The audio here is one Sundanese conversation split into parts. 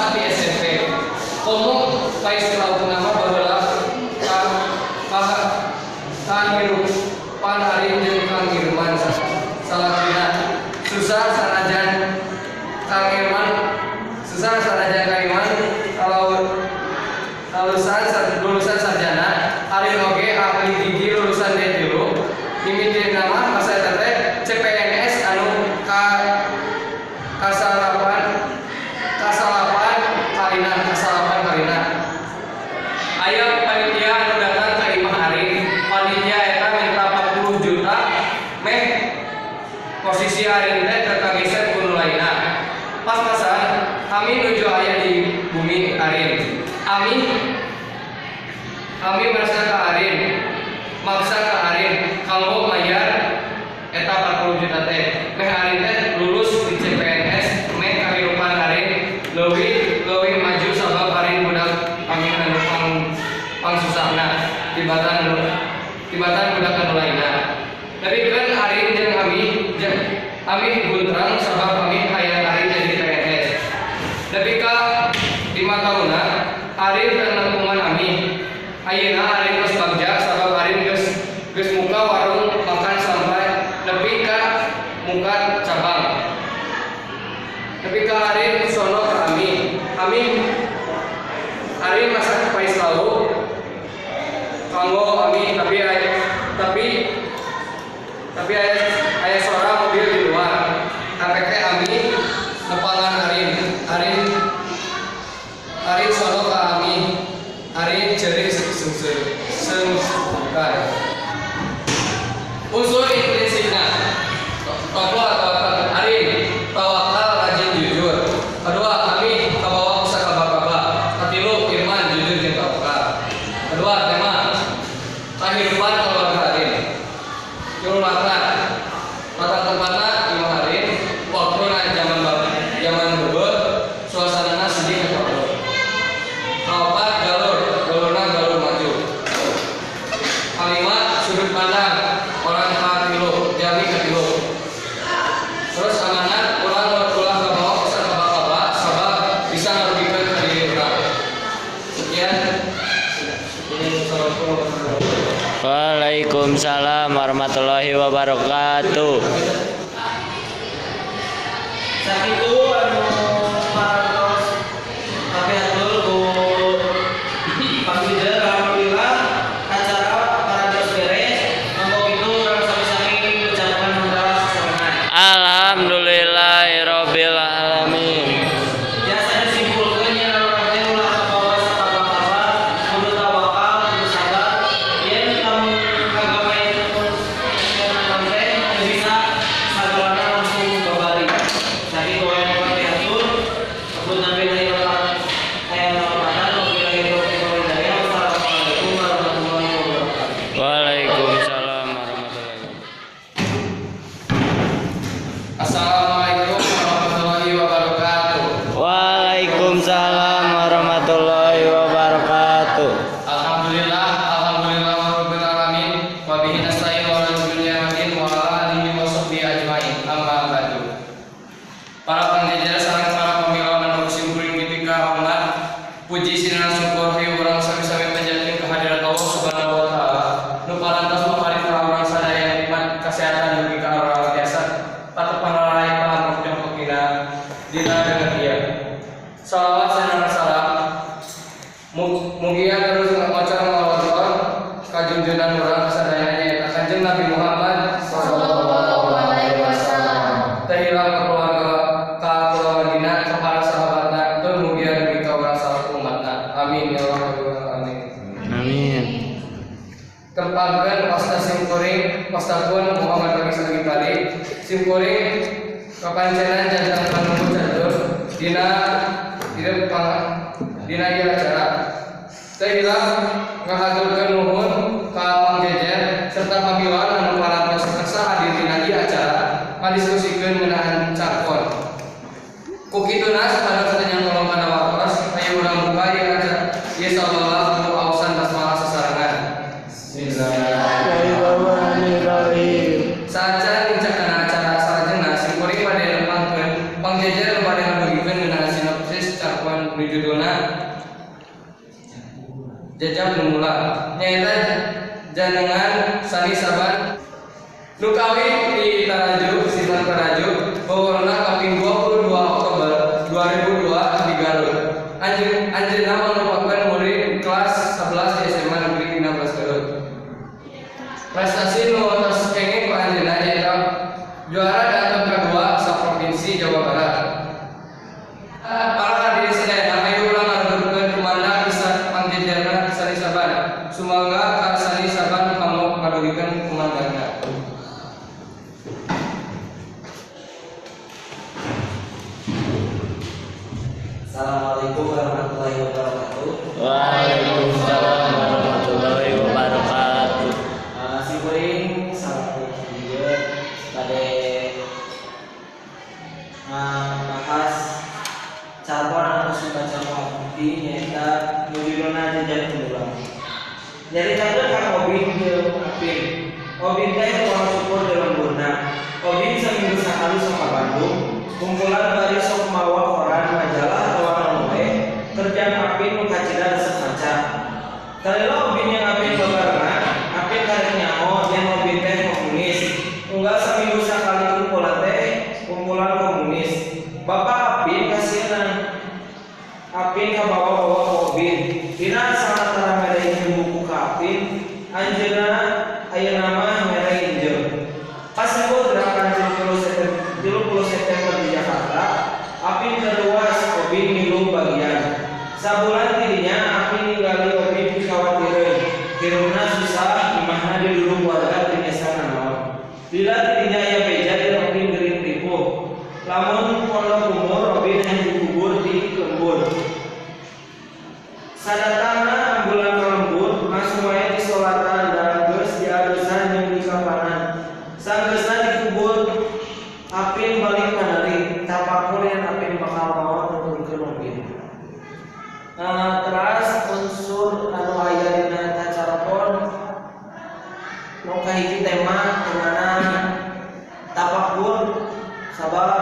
Lulusan ti SMP. Komo pais laukna mah baheula ka kahirupan Arin jeung Kang Irman salakina. Susah sanajan Kang Irman susah sanajan Kang Irman kalau lulusan sarjana, Arin oge ahli gigi lulusan D3. Mimitina mah masa eta teh CPNS anu ka kasalapan kalina. Aya panitia anu datang ka imah Arin. Panitia eta minta 40 juta meh posisi Arin teh teu kageser ku nu lainna. Pas-pasan kami nuju aya di bumi Arin. Ami merasa ka Arin, maksa ka Arin kanggo mayar eta 40 juta teh. Meh Arin teh lulus di CPNS, meh kahirupan Arin leuwih maju sabab Arin budak kami anu pangsusahna tibatan budak anu lainna. Nepikeun Arin jeung Ami guntrang sabab kami hayang Arin jadi PNS. Nepi ka 5 tahunna Arin teu nangkungan Ami. Ayeuna Arin geus bagja sabab Arin geus muka warung makan sampai nepi ka muka cabang. Nepi ka Arin sono ka Ami. Ami Arin masak pais lauk kanggo Ami tapi aya suara mobil di luar. KPK Ami nepangan Arin. Arin sono ka Ami. Arin ceri sengsengkan. Unsur intrinsikna tokoh atau Arin tawakal rajin jujur. Kedua, Ami kabawa ku sakaba-kaba. Katilu, Irman jujur jeung tawakal. Kedua, tema kahirupan keluarga Arin. Tilu latar. Latar tempatna imah Arin, waktuna zaman beubeut, suasanana sedih atau alur. Kaopat, galurna galur maju. Kalima, sudut pandang orang katilu, jami katilu. Terus amanat urang ulah kabawa ku sakaba-kaba sabab bisa ngarugikeun ka diri urang. Sekian. Assalamualaikum warahmatullahi wabarakatuh. Waalaikumsalam warahmatullahi wabarakatuh. Sakitu anu parantos kapihatur ku Pak Leader, alhamdulillah acara parantos beres. Mangga kitu urang sami-sami ucapkan hamdalah sasarengan. Alhamdulillahirabbil alamin. Biasa disimpulkeun nya urang teh ulah kabawa sakaba-kaba, kudu tawakal, kudu sabar. Yen lamun kagawai teh teu bisa sagalana langsung babari. Sakitu wae anu kapihatur. Punten bilih aya kalepatan, wabillahi taufiq wal hidayah. Wassalamualaikum warahmatullahi wabarakatuh. Waalaikumsalam warahmatullahi wabarakatuh. Assalamualaikum warahmatullahi wabarakatuh. Waalaikumsalam warahmatullahi wabarakatuh. Alhamdulillah, alhamdulillah rabbil alamin, wa bihi nasta'in wa ala dunya waddin wa ala alihi wa sahbihi ajmain. Amma ba'du. Para penjajar sareng para pamilawan anu simkuring dipika hormat, puji sinar syukur hi urang sami-sami panjatkeun kehadirat Allah Subhanahu wa taala. Nu parantos maparin ka urang sadaya nikmat kesehatan dugi ka urang tiasa patepan raraih pahamrok jongkok dina dengan ieu. Salawat sareng salam mugia terus ngocor ngolontor kajunjunan urang sadayana nyaeta Kanjeng Nabi Muhammad Sallallahu alaihi wasallam. Teu hilang ka keluarga ka keluargina ka para sahabatna tur mugia dugi ka urang salaku umatna. Amin ya rabbal alamin. Amin. Tempatkeun wasta simkuring wastapun Muhammad Bagis Agipali simkuring kapancenan jantan panunggu catur dina hidup dina ieu acara. Teu hilang ngahaturkeun nuhun ka pangjejer serta pamilawan anu parantos kersa hadir dina ieu acara ngadiskusikeun ngeunaan carkon. Ku kituna supados teu nyangkolong kana waktos, hayu urang buka ieu acara ieu saolah ku aosan basmalah sasarengan. Bismillahirrahmanirrahim. Saacan nincak kana acara salajengna simkuring bade nempangkeun pangjejer nu bade ngadugikeun ngeunaan sinopsis carkon nu judulna Jejak Nu Mula nyaeta janengan Sani Saban nu kawin di Taraju Sitan Taraju bogorna kaping 22 Oktober 2002 di Garut. Anjeunna merupakan murid kelas 11 di SMA Negeri 16 Garut. Prestasi nu tos kenging ku anjeunna nyaeta juara datang kedua saprovinsi Jawa Barat. Para hadirin sadayana, ayo ulang ngaruturkeun kumandang bisa pangjejerna Sani Saban. Sumangga ka Sani Saban kanggo ngadugikeun kumandangna. Assalamualaikum warahmatullahi wabarakatuh. Waalaikumsalam warahmatullahi wabarakatuh. Simkuring salaku ieu bade ngabahas carpon anu dibaca ku abdi nyaeta nu judulna Jejak Nu Mula. Nyaritakeun ka Obin jeung Apin. Obin teh tukang cukur di lemburna. Obin saminggu sakali sok ka Bandung, kumpulan bari sok mawa koran, majalah atawa naon we, kerjaan Apin nu kacida resep maca. Talila Obin jeung Apin babarengan, Apin karek nyaho yen Obin teh komunis. Unggal saminggu sakali kumpulan teh kumpulan komunis. Bapak Apin kasieun Apin kabawa-bawa ku Obin. Dina salatara mere injem buku ka Apin, anjeunna ayeuna mah mere injem. Pas libur gerakan 30 September di Jakarta, Apin keluas Obin milu bagian. Sabulan tidinya Apin ningali Obin pikhawatireun. Hirupna susah, imahna didulung warga teu nyesa nanaon. Lila tidinya aya beja yen Obin gering ripuh. Lamun pondok umur Obin hayang dikubur di lembur. Sadatangna ambulan ka lembur, langsung wae disolatan dan geus diadusan jeung dikapanan. Sanggeusna dikubur, Apin balik pandeuri, tapakur yen Apin bakal maot nuturkeun Obin. Teras unsur anu aya dina eta carpon nu kahiji tema temana tapakur sabab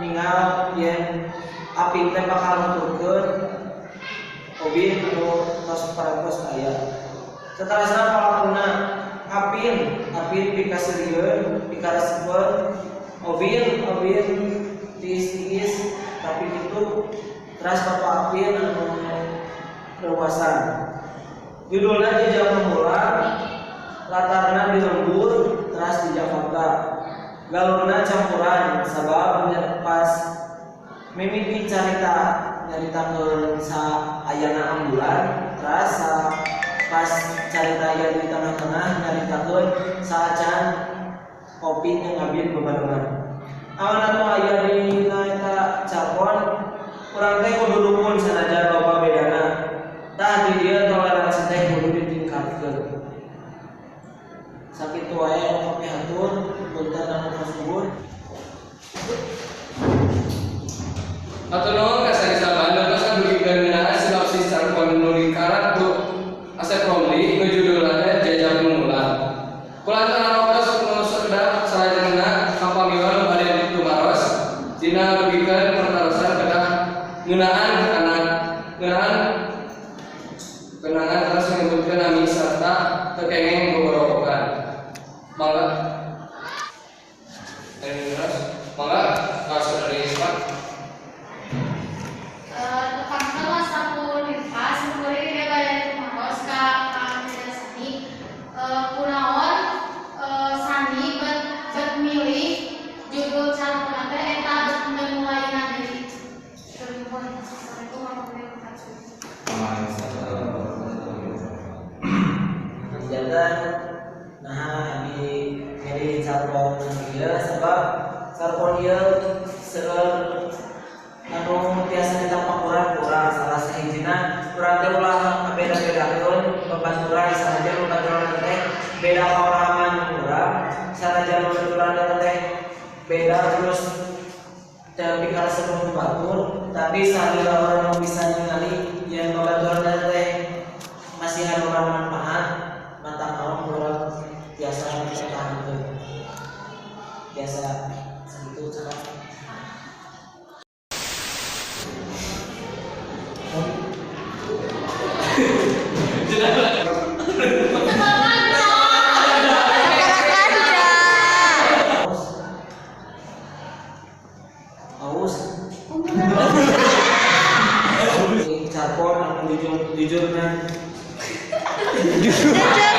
ningal yen Apin teh bakal nuturkeun Obin anu tos parantos aya. Saterasna palakuna Apin, Apin pikaseurieun, pikaresepeun, Obin, Obin tiis-tiis tapi kitu teras Bapak Apin anu reuasan. Judulna Jejak Nu Mula, latarna di lembur, teras di Jakarta. Galurna campuran sabab pas mimiti carita nyaritakeun sa ayana ambulan, teras sa pas carita aya di tengah-tengah nyaritakeun saacan Opin jeung Abin bebarengan. Awan anu aya dina eta carpon urang teh kudu rukun sanajan loba bedana. Tah di dieu toleransi teh kudu ditingkatkeun. Sakitu wae anu kapihatur, punten anu kasubur. Hatur nuhun ka Sani Saban nu tos ngadugikeun ngeunaan sinopsis carpon nu dikarang ku Asep Romli nu judulna teh Jejak Nu Mula. Kulantaran waktos nu sakedap salajengna kapamiwan nu bade tumaros dina ngadugikeun pertarosan kedah ngeunaan kana ngeunaan kenangan terus menyebutkeun nami sarta teu kenging gogorowokan. Mangga. Terus mangga ka saudari Isma. Tepangkeun wasta ku Rifa, simkuring ieu bade tumaros ka Kang Sani. Kunaon Sani bet bet milih judul carponna teh eta bet mulaina deui. Nuhun. Assalamualaikum warahmatullahi wabarakatuh. Janten naha abi milih carpon ieu sebab carpon ieu seueur anu tiasa ditapakuran kurang salah sahijina urang teh ulah ngabeda-bedakeun babaturan sanajan babaturan teh beda pamahaman urang sanajan babaturan teh beda terus teu pikaresep ku batur tapi salila urang bisa ningali yen babaturan teh masihan urang manfaat mantap naon urang tiasa dipertahankeun biasa sakitu cekap. jujur jujurna. Jujur.